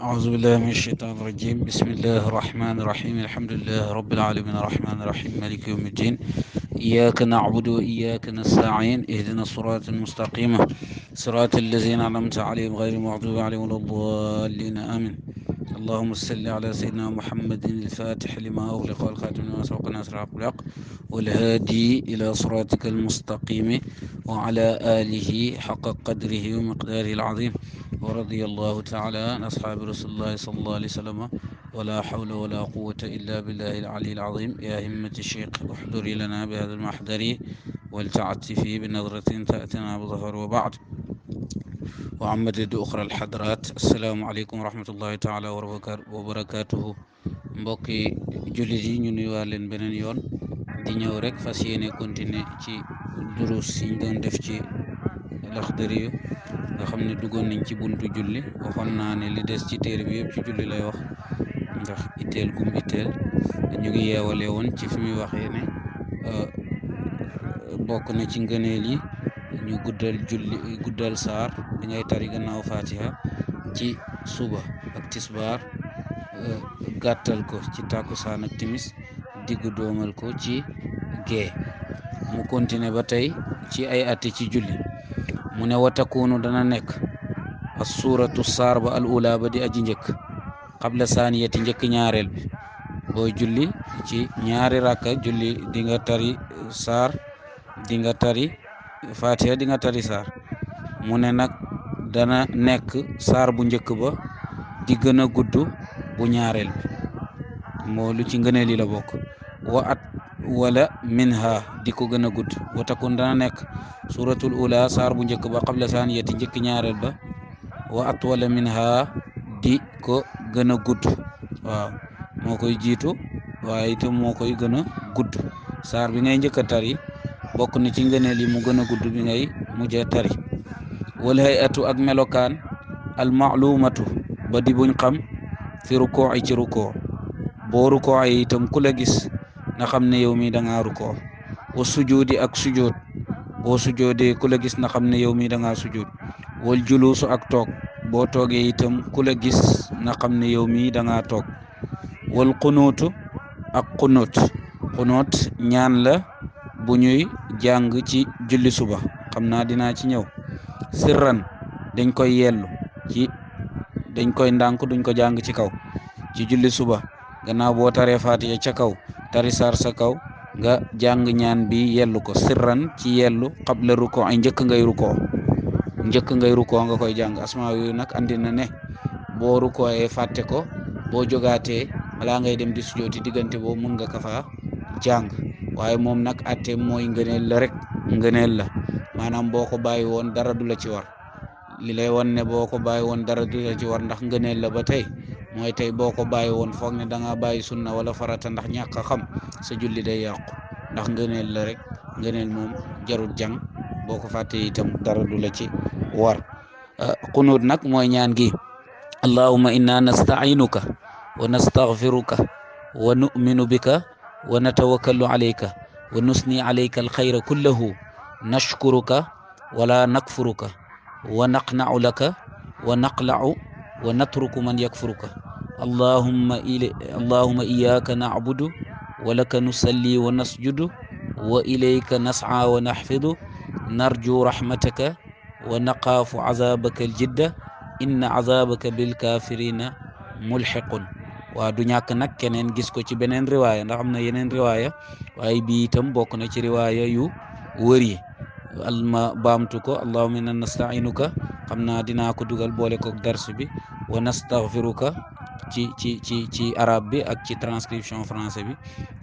أعوذ بالله من الشيطان الرجيم. بسم الله الرحمن الرحيم. الحمد لله رب العالمين الرحمن الرحيم مالك يوم الدين. إياك نعبد وإياك نستعين. اهدنا الصراط المستقيم صراط الذين أنعمت عليهم غير المغضوب عليهم ولا الضالين آمين. اللهم صل على سيدنا محمد الفاتح لما أغلق والخاتم لما سبق ناصر الحق بالحق والهادي إلى صراطك المستقيم وعلى آله حق قدره ومقداره العظيم. ورضي الله تعالى عن أصحاب رسول الله صلى الله عليه وسلم ولا حول ولا قوة إلا بالله العلي العظيم. يا همة الشيخ احضري لنا بهذا المحضر ولتعطفي بنظرة تأتنا بظهر. وبعد وعمدد أخرى الحضرات. السلام عليكم ورحمة الله تعالى وبركاته. mbokki jullit yi ñu nuyuwaat leen beneen yoon di ñëw rek fas yéene continuer ci durus yi ñu doon def ci Laxdari yu nga xam ne duggoon nañ ci buntu julli. waxoon naa ne li des ci téere bi yëpp ci julli lay wax ndax itteel gum itteel. ñu ngi yeewale woon ci fi muy waxee ne bokk na ci ngëneel yi ñu guddal saar bi ngay tari gannaaw fatiha ci suba ak tisbaar, gàttal ko ci tàkkusaan ak timis, diggu doomal ko ci gee. mu continuer ba tey ci ay atti ci julli. mu ne wa takunu dana nekk as suuratu saar ba al ula ba di aji njëkk qabla saaniyati njëkk ñaareel bi. booy julli ci ñaari rakka julli di nga tari saar, di nga tari fatiha, di nga tari saar. mu ne nag dana nekk saar bu njëkk ba di gën a gudd bu ñaareel bi. moo lu ci ngëneel yi la bokk. wala minha di ko gën a gudd. wa takun dana nekk suratul ula saar bu njëkk ba qabla saaniyati njëkk ñaareel ba. wala minha di ko gën a gudd. waaw moo koy jiitu waaye itam moo koy gën a gudd. saar bi ngay njëkk a tari bokk na ci ngëneel yi mu gën a gudd bi ngay mujjee tari. wal hayatu ak melokaan al maalumatu ba di buñ xam fi rukoo ci rukoo. boo rukoo yi itam ku la gis na xam ne yow mi da ngaa rukoo. wa sujoodi ak sujood boo sujoodee ku la gis na xam ne yow mi da ngaa sujood. wal juluusu ak toog boo toogee itam ku la gis na xam ne yow mi da ngaa toog. wal xunuutu ak xunuut ñaan la bu ñuy jàng ci julli suba. xam naa dinaa ci ñëw. sirran dañ koy yellu dañ koy ndànk, duñ ko jàng ci kaw. ci julli suba gannaaw boo taree fatiha ca kaw tari saar sa kaw nga jàng ñaan bi yellu ko sirran ci yellu qabla ruko ay njëkk ngay ruko nga koy jàng. asmaa yooyu nag andi na ne boo rukooyee fàtte ko boo jogaatee balaa ngay dem di sujooti diggante boobu mun nga ka faa jàng. waaye moom nag atte mooy ngëneel la rek, ngëneel la maanaam boo ko bàyyi woon dara du la ci war. li lay wan ne boo ko bàyyi woon dara du la ci war ndax ngëneel la ba tey mooy tey boo ko bàyyi woon foog ne da ngaa bàyyi sunna wala farata ndax ñàkk a xam sa julli day yàqu. ndax ngëneel la rek, ngëneel moom jarul jàng. boo ko fàttee itam dara du la ci war. qunut nag mooy ñaan gi allahumma inna nastainuka wa nastaghfiruka wa nu'minu bika wa natawakkalu alayka wa nusni alayka alxayra kullahu nashkuruka wala nakfuruka wa naqna'u laka wa naqla'u wa natruku man yakfuruka. allahumma iyyaka na'budu wa laka nusalli wa nasjudu wa ilayka nas'a wa nahfidu narju rahmataka wa naqaafu azabaka aljidda inna azabaka bilkafirina mulhiqun. waa du ñàkk nag keneen gis ko ci beneen riwaaya ndax am na yeneen riwaaya waaye bii itam bokk na ci riwaaya yu wër yi. alma baamtu ko allahumma inna nasta'inuka xam naa dinaa ko dugal boole ko dars bi. wa nastaghfiruka ci arab bi ak ci transcription français bi.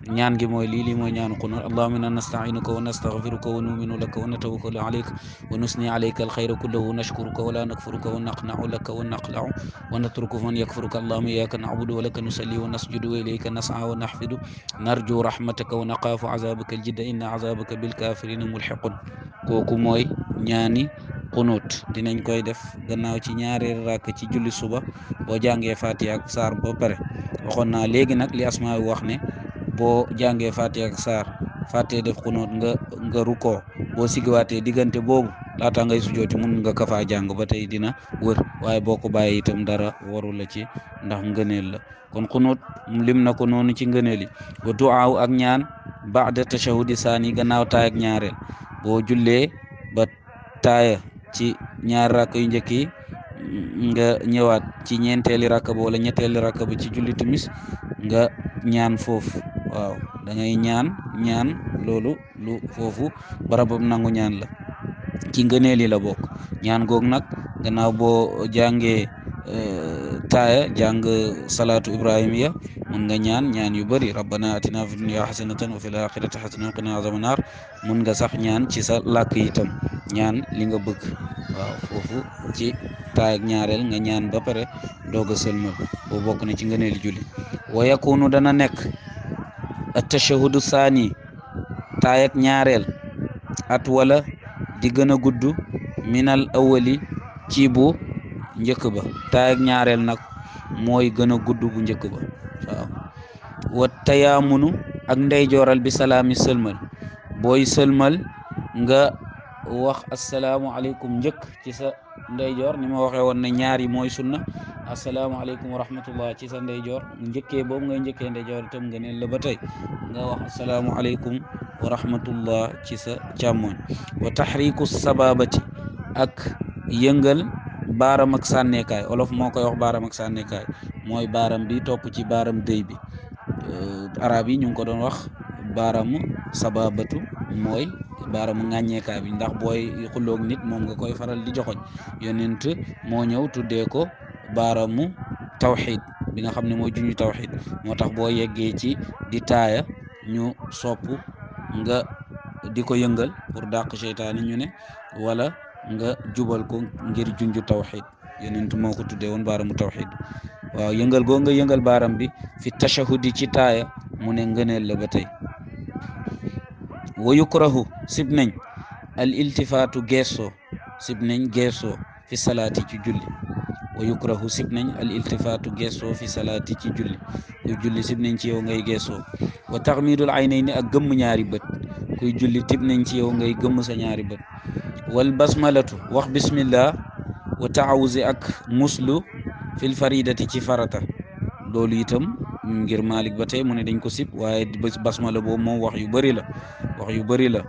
ñaan gi mooy lii mooy ñaanu qunut. allahumma inna nasta'inuka wa nastaghfiruka wa nu'minu laka wa natawakkalu alayka wa nusni alayka alkhayra kullahu nashkuruka wa la nakfuruka wa naqna'u laka wa naqla'u wa natruku man yakfuruka. allahumma iyyaka na'budu wa laka nusalli wa nasjudu wa ilayka nas'a wa nahfidu narju rahmataka wa naqaafu azabaka aljidda inna azabaka bilkafirina mulhiqun. kooku mooy ñaani qunut. dinañ koy def gannaaw ci ñaari rakk ci julli suba boo jàngee fatiha ak saar ba pare. waxoon naa léegi nag li asmaa wax ne boo jàngee fatiha ak saar fàttee def qunut nga rukkoo boo sigiwaatee diggante boobu laata ngay sujooti mun nga kafaa jàng ba tey dina wër waaye boo ko bàyyee itam dara waru la ci ndax ngëneel la kon xunut lim na ko noonu ci ngëneel yi wa duaaw ak ñaan baada tashahudi saani gannaaw taay ak ñaareel boo jullee ba taaya ci ñaari rakk yu njëkk yi nga ñëwaat ci ñeenteeli rakk ba wala ñetteeli rakk ba ci julli timis nga ñaan foofu waaw da ngay ñaan loolu lu foofu barabam nangu ñaan la ci ngëneel yi la bokk ñaan goog nag gannaaw boo jàngee taaya jàng salaatu ibrahimiya mun nga ñaan yu bëri rabbana atina fi dunya hasanatan wa fil akhirati hasanatan wa qina azaban nar mun nga sax ñaan ci sa làkk itam ñaan li nga bëgg waaw foofu ci taay ak ñaareel nga ñaan ba pare doog a sëlmal boo bokk na ci ngëneeli julli wa yakunu dana nekk at-tashahudu saani taay ak ñaareel at wala di gën a gudd minal awali ci bu njëkk ba taay ak ñaareel nag mooy gën a gudd bu njëkk ba waaw wa tayaamunu ak ndeyjooral bi salaami sëlmal booy sëlmal nga wax asalaamualeykum njëkk ci sa ndeyjoor ni ma waxee woon ne ñaar yi mooy sunna asalaamualeykum wa rahmatullah ci sa ndeyjoor njëkkee boobu ngay njëkkee ndeyjoor itam nga ne la ba tey nga wax asalaamualeykum wa rahmatullah ci sa càmmoñ wa taxriku sababati ak yëngal baaram ak sànneekaay olof moo koy wax baaram ak sànneekaay mooy baaram bi topp ci baaram dëy bi arab yi ñu ngi ko doon wax baaramu sababatu mooy baaramu ŋàññeekaay bi ndax booy xulloog nit moom nga koy faral di joxoñ yonent moo ñëw tuddee ko baaramu tawxid bi nga xam ne mooy juñu tawxid moo tax boo yeggee ci di taaya ñu sopp nga di ko yëngal pour dàq seytaane ñu ne wala nga jubal ko ngir junju tawxid yonent moo ko tuddee woon baaramu tawxid waaw yëngal goo nga yëngal baaram bi fi tashahudi ci taaya mu ne ngëneel la ba tey wa yukrahu sib nañ al iltifaatu geesoo sib nañ geesoo fi salaati ci julli wa yukrahu sib nañ al iltifaatu geesoo fi salaati ci julli kuy julli sib nañ ci yow ngay geesoo wa taxmidul aynayni ak gëmm ñaari bët kuy julli tib nañ ci yow ngay gëmm sa ñaari bët wal basmalatu wax bismillah wa taawuzi ak muslu fil faridati ci farata loolu itam ngir Malik ba tey mu ne dañ ko sib waaye basmala boobu moom wax yu bëri la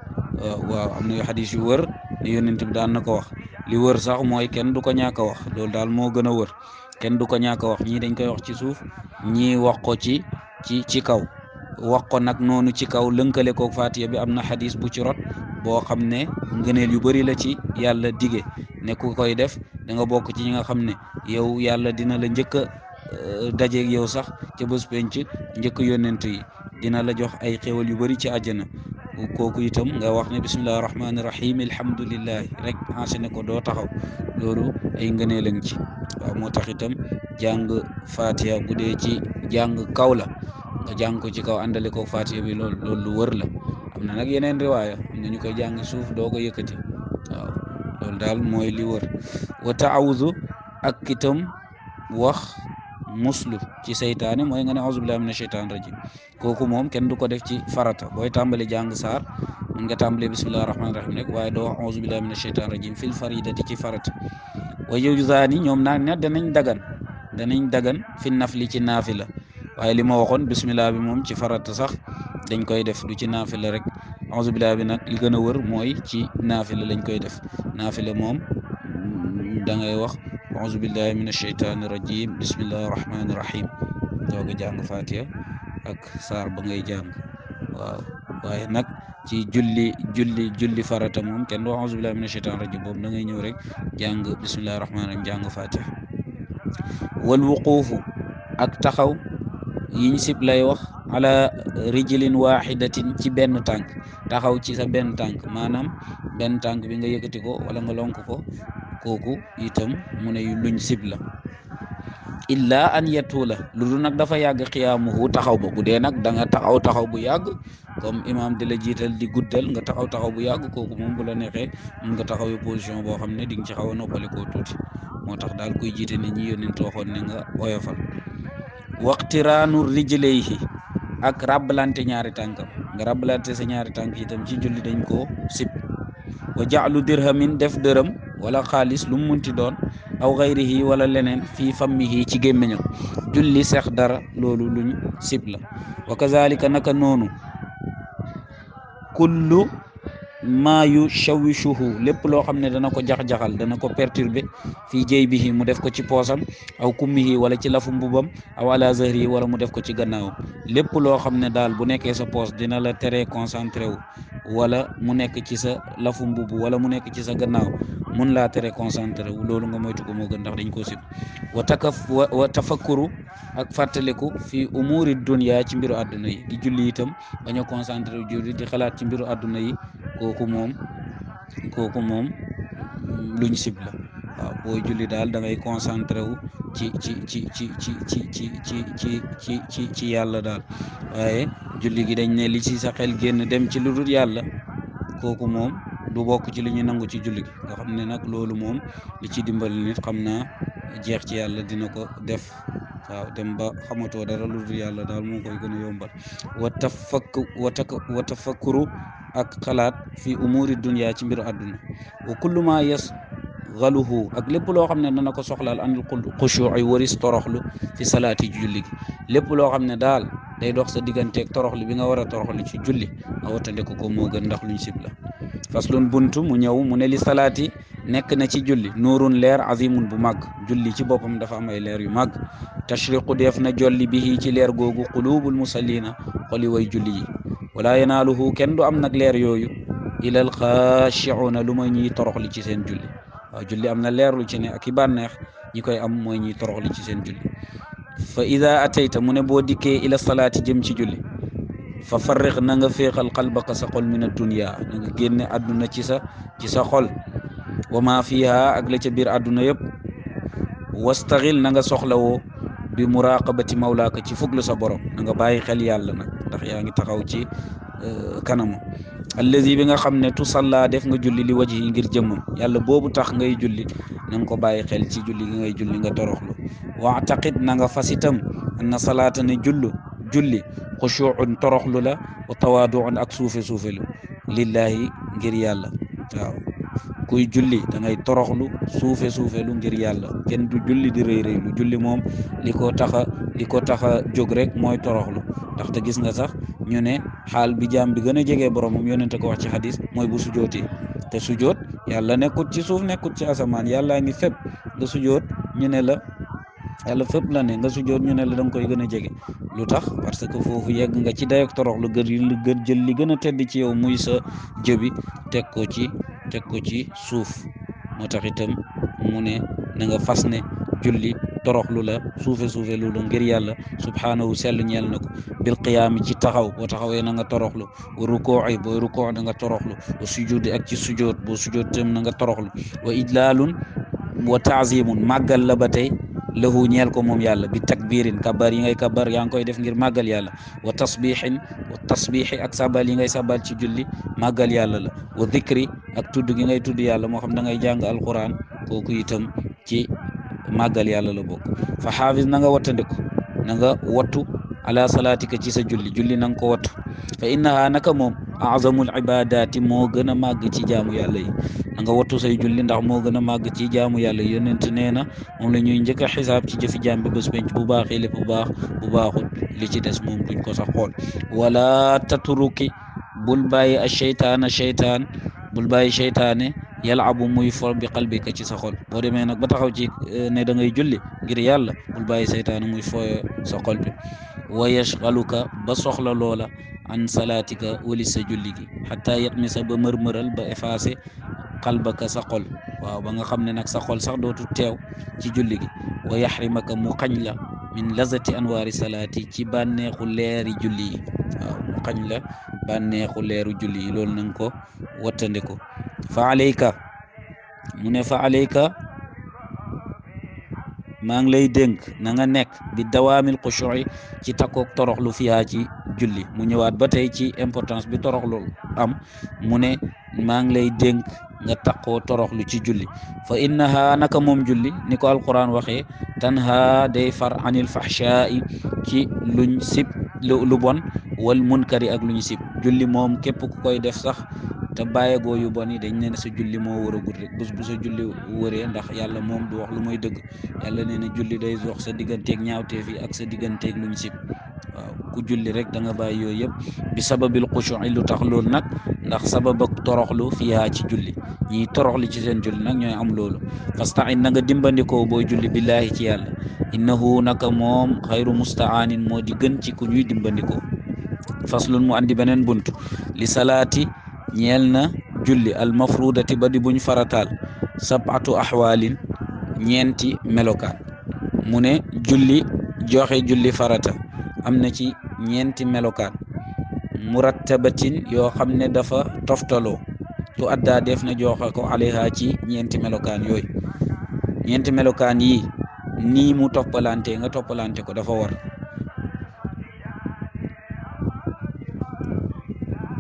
waaw am na yu xadis yu wër ne yonent bi daan na ko wax li wër sax mooy kenn du ko ñàkk a wax loolu daal moo gën a wër kenn du ko ñàkk a wax ñii dañ koy wax ci suuf ñii wax ko ci kaw wax ko nag noonu ci kaw lënkale koog Fatiha bi am na xadis bu ci rot boo xam ne ngëneel yu bëri la ci yàlla dige ne ku koy def da nga bokk ci ñi nga xam ne yow yàlla dina la njëkk a dajeeg yow sax ca bés penc njëkk yonent yi dina la jox ay xéwal yu bëri ci àjjana kooku itam nga wax ne bismillahi rahmaani rahim alhamdulillahi rek enchaîné ko doo taxaw loolu ay ngëneel lañ ci waaw moo tax itam jàng Fatiha bu dee ci jàng kaw la nga jàng ko ci kaw àndale ko Fatiha bi loolu lu wër la am na nag yeneen riwaaya am na ñu koy jàng suuf doo ko yëkkati waaw loolu daal mooy li wër wa taawuzu ak itam wax muslu ci seytaane mooy nga ne auzu billahi mina sheytaan rajim kooku moom kenn du ko def ci farata booy tàmbali jàng saar mun nga tàmbale bismillahi rahmaani rahim rek waaye doo wax auzu billahi mina sheytaan rajim fil faridati ci farata wa yuzaani ñoom naag ne danañ dagan fi nafli ci naafila waaye li ma waxoon bismillah bi moom ci farata sax dañ koy def du ci naafila rek auzu billahi bi nag li gën a wër mooy ci naafila lañ koy def naafila moom da ngay wax auzu billahi min asheytaani rajim bismillahi rahmaani rahim dooga jàng Fatiha ak saar ba ngay jàng waaw waaye nag ci julli farata moom kenn du wax auzu billahi min asheytaani rajim boobu da ngay ñëw rek jàng bismillahi rahmaani rahim jàng Fatiha wal wuquufu ak taxaw yiñ sib lay wax ala rijlin waxidatin ci benn tànk taxaw ci sa benn tànk maanaam benn tànk bi nga yëkkati ko wala nga lonk ko kooku itam mu ne luñ sib la illa an yatula lu dul nag dafa yàgg xiyaamuhu taxaw ba bu dee nag da nga taxaw bu yàgg comme imam di la jiital di guddal nga taxaw bu yàgg kooku moom bu la neexee mun nga taxawee position boo xam ne di nga ci xaw a noppale koo tuuti moo tax daal kuy jiite nit ñi yónnent waxoon ne nga oyofal waqtiraanu rijlayhi ak rabbalante ñaari tànkam nga rabbalante sa ñaari tànk itam ci julli dañ koo sib wa ja'lu dirhamin def dërëm wala xaalis lu mu munti doon aw xayrihi wala leneen fii fammihi ci gémmiñam julli sex dara loolu luñ sib la wa kazalika naka noonu kullu maa yu shawishuhu lépp loo xam ne dana ko jax-jaxal dana ko perturber fii jaybihi mu def ko ci poosam aw kummihi wala ci lafu mbubam aw ala zahrihi wala mu def ko ci gannaawam lépp loo xam ne daal bu nekkee sa poos dina la teree concentré wu wala mu nekk ci sa lafu mbubb wala mu nekk ci sa gannaaw mun laa tere concentré wu loolu nga moytu ko moo gën ndax dañ koo sib wa tafakkuru ak fàttaliku fi umuri dunya ci mbiru àdduna yi di julli itam bañ a concentré wu julli di xalaat ci mbiru àdduna yi kooku moom luñ sib la waaw booy julli daal da ngay concentré wu ci yàlla daal waaye julli gi dañ ne li ci sa xel génn dem ci lu dul yàlla kooku moom du bokk ci li ñu nangu ci julli gi nga xam ne nag loolu moom li ci dimbali nit xam naa jeex ci yàlla dina ko def waaw dem ba xamatoo dara lu dul yàlla daal moo koy gën a yombal wa tafakkuru ak xalaat fi umuri dunya ci mbiru àdduna wa kullu ma yasghaluhu ak lépp loo xam ne dana ko soxlaal anil xushuu'i waris toroxlu fi salaati ci julli gi lépp loo xam ne daal day dox sa digganteeg toroxlu bi nga war a toroxlu ci julli nga wattandiku ko moo gën ndax luñ sib la faslun buntu mu ñëw mu ne li salaati nekk na ci julli nuurun leer azimun bu màgg julli ci boppam dafa am ay leer yu màgg tashriqu def na jolli bihi ci leer googu qulubul musallina xoli way julli yi wala yanaaluhu kenn du am nag leer yooyu ilal xaashi'una lu may ñiy toroxli ci seen julli waaw julli am na leer lu ci ne ak i bànneex ñi koy am mooy ñiy toroxli ci seen julli fa ida atayta mu ne boo dikkee ila salaati jëm ci julli fa farrix na nga féexal qalbaka sa xol min ad-dunya na nga génne àdduna ci sa xol wa ma fiha ak la ca biir àdduna yëpp wastaxil na nga soxlawoo bi muraqabati mawlaaka ci fuglu sa borom na nga bàyyi xel yàlla nag ndax yaa ngi taxaw ci kanamu allazi bi nga xam ne tusalla def nga julli li wajhi ngir jëmmam yàlla boobu tax ngay julli na nga ko bàyyi xel ci julli gi ngay julli nga toroxlu waataqid na nga fas itam anna salaata ne julli xushuun toroxlu la wa tawaaduun ak suufe lu lillahi ngir yàlla waaw kuy julli da ngay toroxlu suufe lu ngir yàlla kenn du julli di rëy lu julli moom li ko taxa jóg rek mooy toroxlu ndaxte gis nga sax ñu ne xaal bi jaam bi gën a jege boromam yonente ko wax ci xadis mooy bu sujootee te sujoot yàlla nekkut ci suuf nekkut ci asamaan yàllaa ngi fépp nga sujoot ñu ne la yàlla fépp la ne nga sujoot ñu ne la da nga koy gën a jege lu tax parce que foofu yegg nga ci dayok toroxlu gën jël li gën a tedd ci yow muy sa jëbi teg ko ci suuf moo tax itam mu ne na nga fas ne julli toroxlu la suufe lu la ngir yàlla subhaanahu sell ñeel na ko bil qiyaami ci taxaw boo taxawee na nga toroxlu wa rukooci booy rukooc na nga toroxlu wa sujudi ak ci sujoot boo sujoot tam na nga toroxlu wa ijlaalun wa taazimun màggal la ba tey lahu ñeel ko moom yàlla bi takbirin kabar yi ngay kabar yaa ngi koy def ngir màggal yàlla wa tasbixi ak sabal yi ngay sabal ci julli màggal yàlla la wa dhikri ak tudd gi ngay tudd yàlla moo xam da ngay jàng alquran kooku itam ci màggal yàlla la bokk fa xaafis na nga wattandiku na nga wattu ala salaatika ci sa julli na nga ko wattu fa innaha naka moom azamul ibadati moo gën a màgg ci jaamu yàlla yi na nga wattu say julli ndax moo gën a màgg ci jaamu yàlla yi yonent nee na moom la ñuy njëkk a xisaab ci jëfi jaam bi bés penc bu baaxee lépp baax bu baaxut li ci des moom duñ ko sax xool wala tatruki bul bàyyi a cheytaan bul bàyyi cheytaane yalabu muy fo bi qalbika ci sa xol boo demee nag ba taxaw ci ne da ngay julli ngir yàlla bul bàyyi seytaane muy fooyo sa xol bi wa yashgaluka ba soxla loola an salaatika wali sa julli gi xataa yatmisa ba mërmëral ba effacé qalbaka sa xol waaw ba nga xam ne nag sa xol sax dootu teew ci julli gi wa yaxrimaka mu xañ la min lazati anwaari salaati ci bànneexu leeri julli yi waaw mu xañ la bànneexu leeru julli yi loolu nanga ko wattandiko fa alayka mu ne fa alayka maa ngi lay dénk na nga nekk bi dawaamil xushuu'i ci takkook toroxlu fiyaa ci julli mu ñëwaat ba tey ci importance bi toroxlu am mu ne maa ngi lay dénk nga takkoo toroxlu ci julli fa innaha naka moom julli ni ko alquran waxee tanha day far anil fahshaa'i ci luñ sib lu bon wal munkari ak luñ sib julli moom képp ku koy def sax te bàyyeegoo yu bon yi dañ ne sa julli moo wëragul rek bés bu sa julli wëree ndax yàlla moom du wax lu mooy dëgg yàlla nee na julli day dox sa digganteeg ñaawteef yi ak sa digganteeg luñ sib waaw ku julli rek da nga bàyyi yooyu yëpp bi sababil xushu'i lu tax loolu nag ndax sabab ak toroxlu fiihaa ci julli ñiy toroxlu ci seen julli nag ñooy am loolu fasta'in na nga dimbandikoo booy julli billaahi ci yàlla innahu naka moom xayru musta'anin moo di gën ci ku ñuy dimbandikoo faslun mu andi beneen buntu li salaati ñeel na julli al mafrudati ba di buñ farataal sab'atu ahwaalin ñeenti melokaan mu ne julli joxe julli farata am na ci ñeenti melokaan murattabatin yoo xam ne dafa toftaloo tu addaa def na joxe ko alayha ci ñeenti melokaan yooyu ñeenti melokaan yi nii mu toppalante nga toppalante ko dafa war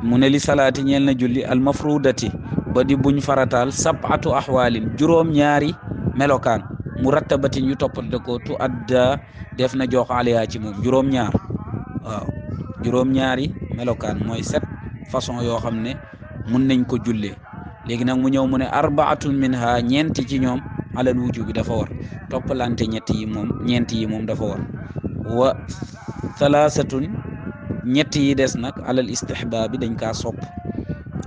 mu ne li salaati ñeel na julli al mafrudati ba di buñ farataal sab'atu ahwaalin juróom ñaari melokaan murattabatin yu toppate ko tu adda def na jox aliya ci moom juróom ñaar waaw juróom ñaari melokaan mooy 7 façon yoo xam ne mun nañ ko jullee léegi nag mu ñëw mu ne arbaatun minha ñeenti ci ñoom alal wujubi dafa war toppalante ñeenti yi moom dafa war wa thalathatun ñetti yi des nag alal istihbaabi dañ kaa sopp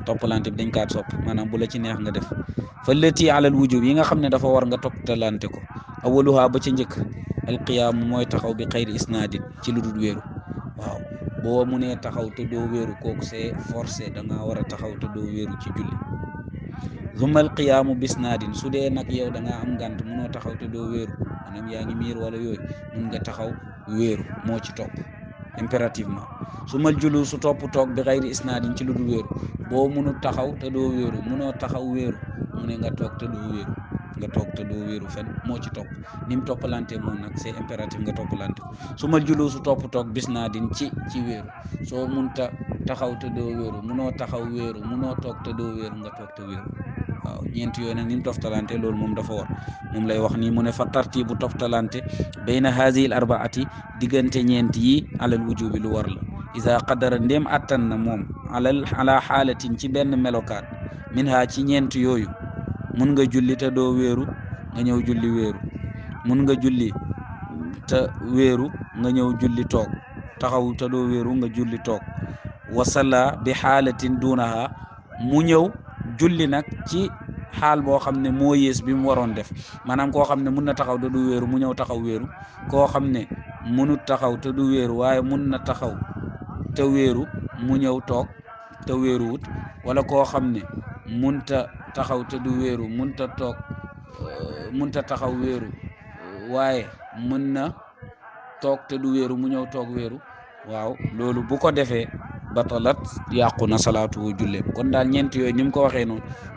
toppalante bi dañ kaa sopp maanaam bu la ci neex nga def fa lati alal wujub yi nga xam ne dafa war nga toppalante ko awaluha ba ca njëkk alqiyaamu mooy taxaw bi xayri isnaadin ci lu dul wéeru waaw boo mu nee taxaw te doo wéeru kooku c'est forcé da ngaa war a taxaw te doo wéeru ci julli zumma alqiyaamu bisnaadin su dee nag yow da ngaa am ngànt munoo taxaw te doo wéeru maanaam yaa ngi miir wala yooyu mun nga taxaw wéeru moo ci topp impérativement su mal julu su topp toog bi xayri isnaadin ci lu dul wéeru boo munul taxaw te doo wéeru munoo taxaw wéeru mu ne nga toog te doo wéeru fen moo ci topp ni mu toppalante moom nag c'est impératif nga toppalante ko su mal julu su topp toog bisnaadin ci wéeru soo munta taxaw te doo wéeru munoo taxaw wéeru munoo toog te doo wéeru nga toog te wéeru waaw ñeent yooyu nag ni mu toftalante loolu moom dafa war moom lay wax nii mu ne fa tartibu toftalante bayna hazihi al arbaati diggante ñeent yi alal wujubi lu war la isa qadara ndéem attan na moom ala xaalatin ci benn melokaan min ha ci ñeent yooyu mun nga julli te doo wéeru nga ñëw julli wéeru mun nga julli te wéeru nga ñëw julli toog taxaw te doo wéeru nga julli toog wasalla bi xaalatin duunaha mu ñëw julli nag ci xaal boo xam ne moo yées bi mu waroon def maanaam koo xam ne mun na taxaw te du wéeru mu ñëw taxaw wéeru koo xam ne munut taxaw te du wéeru waaye mun na taxaw te wéeru mu ñëw toog te wéeruwut wala koo xam ne munta taxaw te du wéeru munta toog munta taxaw wéeru waaye mun na toog te du wéeru mu ñëw toog wéeru waaw loolu bu ko defee batalat yàqu na salaatu julleem kon daal ñeent yooyu ni mu ko waxee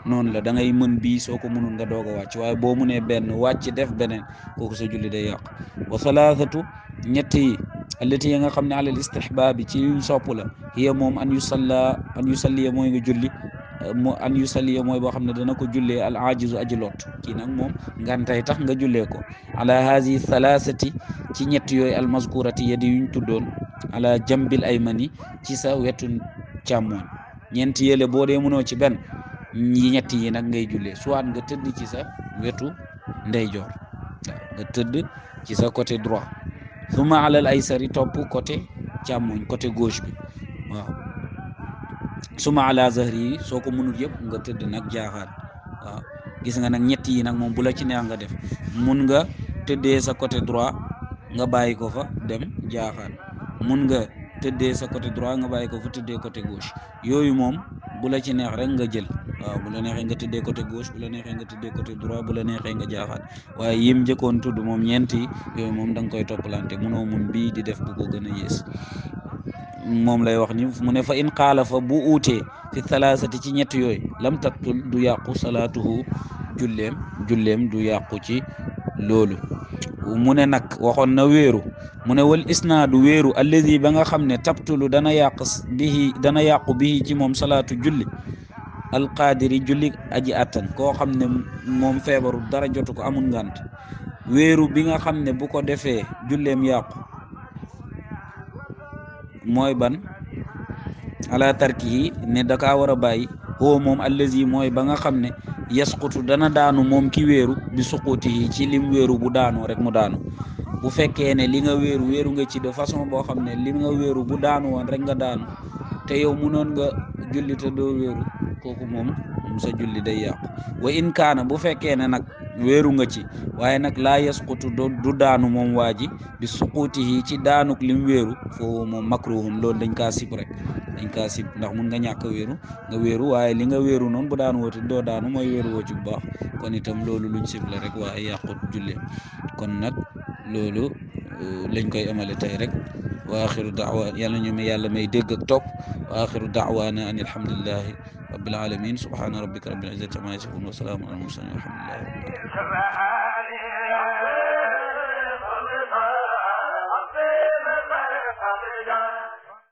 noonu la da ngay mën bii soo ko mënul nga doog a wàcc waaye boo mënee benn wàcc def beneen kooku sa julli day yàqu wa thalathatu ñett yi allati yi nga xam ne alal istihbaabi ci yuñ sopp la hiya moom an yusalliya mooy nga julli an yusalliya mooy boo xam ne dana ko jullee al ajizu aji lot kii nag moom ngantay tax nga jullee ko ala hazihi thalathati ci ñett yooyu al mazkurati yadi yuñ tuddoon ala jambil aymani ci sa wetu càmmoñ ñeent yële boo dee mënoo ci benn ñett yi nag ngay jullee soit nga tëdd ci sa wetu ndeyjoor waaw nga tëdd ci sa côté droit suma alal aysari topp côté càmmoñ côté gauche bi waaw suma ala zahri yi soo ko mënul yëpp nga tëdd nag jaaxaan waaw gis nga nag ñett yi nag moom bu la ci neex nga def mun nga tëddee sa côté droit nga bàyyi ko fa dem jaaxaan mun nga tëddee sa côté droit nga bàyyi ko fa tëddee côté gauche yooyu moom bu la ci neex rek nga jël waaw bu la neexee nga tëddee côté gauche bu la neexee nga tëddee côté droit bu la neexee nga jaaxaan waaye yim njëkkoon tudd moom ñeenti yooyu moom da nga koy toppalante munoo mun bii di def bu ko gën a yées moom lay wax ni mu ne fa in qaala fa bu uutee fi thalathati ci ñett yooyu lam tabtul du yàqu salaatuhu julleem du yàqu ci loolu mu ne nag waxoon na wéeru mu ne wal isnaadu wéeru allazi ba nga xam ne tabtulu dana yàqu bihi ci moom salaatu julli alqaadiri julli aji attan koo xam ne moom feebaru dara jotu ko amul ngant wéeru bi nga xam ne bu ko defee julleem yàqu mooy ban ala tarkihi ne da kaa war a bàyyi huwa moom allazi mooy ba nga xam ne yasqutu dana daanu moom ki wéeru bi suqutihi ci lim wéeru bu daanoo rek mu daanu bu fekkee ne li nga wéeru nga ci de façon boo xam ne li nga wéeru bu daanu woon rek nga daanu te yow munoon nga julli te doo wéeru kooku moom sa julli day yàqu wa in kaana bu fekkee ne nag wéeru nga ci waaye nag laa yasqutu du daanu moom waa ji bi suqutihi ci daanuk lim wéeru foofu moom makruhun loolu dañ kaa sib rek dañ kaa sib ndax mun nga ñàkk a wéeru waaye li nga wéeru noonu bu daanu wooti doo daanu mooy wéeru woo ci bu baax kon itam loolu luñ sib la rek waaye yàqut jullee kon nag loolu lañ koy amale tey rek wa axiru daawa yàlla ñu yàlla may dégg ak topp wa axiru daawaana an alhamdulillahi rabbil alamin subhana rabbika rabbil izzati amma yasifun wa salaamun alal mursalin walhamdulillahi rabbil alamin